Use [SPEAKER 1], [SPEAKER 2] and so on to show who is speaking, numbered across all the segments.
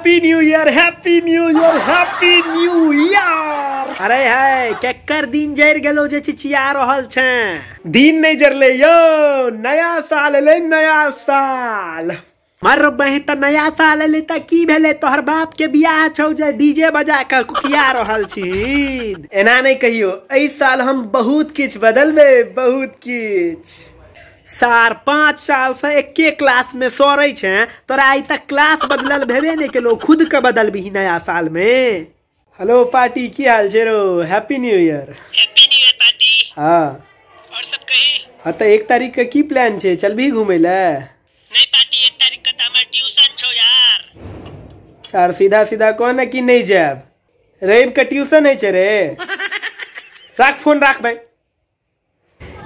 [SPEAKER 1] Happy new year, happy new year, happy new year. अरे है केकर दिन जरि गेलो जे चिचिया रहल छे। दिन नहीं जरले यो, नया साल एलै, नया साल। मर बही त नया साल एलै त की भेलै, तोहर बाप के बियाह छौ जे डीजे बजा के कुकिया रहल छी। एना नहीं कहियो, एहि साल हम बहुत किछ बदलबै, बहुत किछ। सार 5 साल से एके क्लास में सड़ै छे, तोरा आइ तक क्लास बदलल भेबे नहीं केलो, खुद के बदलबिही नया साल में। हेलो पार्टी, की हाल छै रो? Happy new year.
[SPEAKER 2] Happy new year party.
[SPEAKER 1] हाँ
[SPEAKER 2] और सब कही?
[SPEAKER 1] हाँ त 1 तारीख के की प्लान छै, चलबी घूमे ले?
[SPEAKER 2] नहीं पार्टी, 1 तारीख के त हमर ट्यूशन छौ यार।
[SPEAKER 1] सार सीधा सीधा कह न कि नहीं जायब, रवि के ट्यूशन है छै रे। राख फोन राख भाई।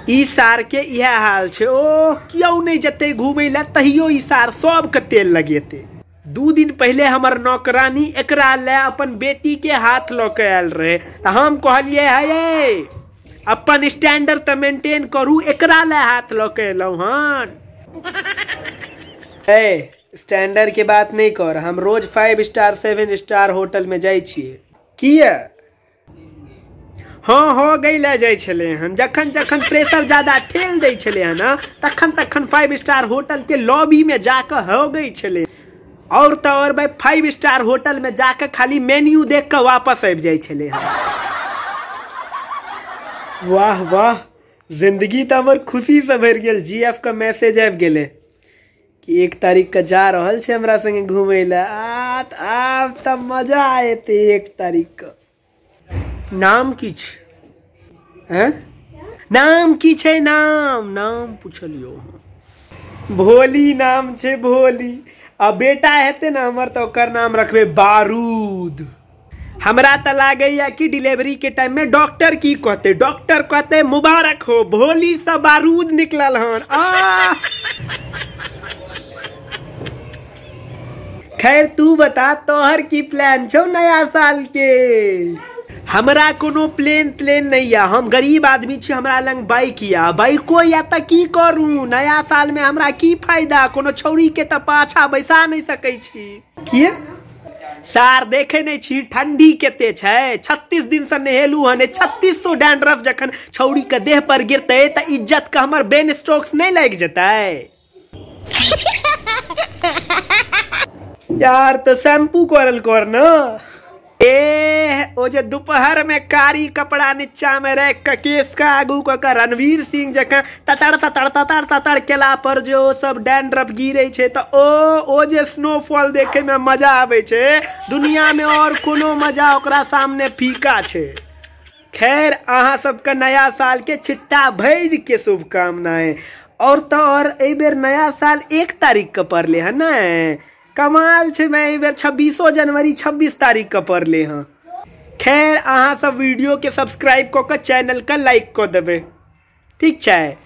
[SPEAKER 1] ई सार के इएह हाल छै, ओ क्यों नहीं जते घूमे ला तहियो ई सार सब के तेल लगेते। 2 दिन पहले हमर नौकरानी एकरा ले अपन बेटी के हाथ ल के आयल रहे, त हम कहलिए हे अपन स्टैंडर्ड त मेंटेन करू, एकरा ले हाथ ल के एलहुँ हन। ए स्टैंडर्ड के बात नहीं कर, हम रोज 5 स्टार 7 स्टार होटल में जाइ छियै। किया? हाँ हो गई ले जाइ छलै हन, जखन जखन प्रेशर ज्यादा ठेल दै छलै हन तखन तखन 5 स्टार होटल के लॉबी में जाके हो गई छलै। और त और भाई 5 स्टार होटल में जाके खाली मेन्यू देख के वापस आबि जाइ छलै हन। वाह वाह, जिंदगी त हमर खुशी से भरि गेल। जीएफ के मैसेज आबि गेलै कि 1 तारीख के जा रहल छै हमरा संगे घूमै लए। आब त मजा एतै 1 तारीख के। नाम की छै? हैं? नाम की छै? नाम नाम पुछलियो। भोली नाम छै, भोली। आ बेटा हेतै ने हमर त ओकर नाम रखबै बारूद। हमरा त लागैया कि डिलीवरी के टाइम में डॉक्टर की कहते, डॉक्टर कहते मुबारक हो, भोली से बारूद निकलल हन। आ खैर तू बता, तोहर की प्लान छौ नया साल के? हमरा कोनो प्लेन प्लेन नहीं या, हम गरीब आदमी छी, हमरा लंग बाइक या, बाइको या त की करू, नया साल में हमरा की फायदा, कोनो छौरी के त पाछा बैसा नहीं सकै छी। किया सार देखे नहीं छी ठंडी कते छै, 36 दिन से नहेलू हन, 3600 डैंड्रफ जखन छौरी के देह पर गिरते त इज्जत के हमर बेन स्टोक्स नहीं लागि जेतै। यार त शैम्पू करल कर न। ए ओ जे दोपहर में कारी कपड़ा नीचा में रख के केस का आगू क के रणवीर सिंह जकाँ ततड़ ततड़ ततड़ ततड़ केला पर जो सब डैंड्रफ गिरे छै त ओ जे स्नोफॉल देखे में मजा आबै छै, दुनिया में और कोनो मजा ओकरा सामने फीका छै। खैर अहाँ सबके नया साल के छिट्टा भरि के शुभकामनाएं। और त और एहि बेर नया साल 1 तारीख के पड़ले हन ने, कमाल छै, मैं एहि बेर 26 जनवरी 26 तारीख के पड़ले हँ। खैर अहाँ सब वीडियो के सब्सक्राइब कऽ के चैनल के लाइक कऽ देबै, ठीक छै।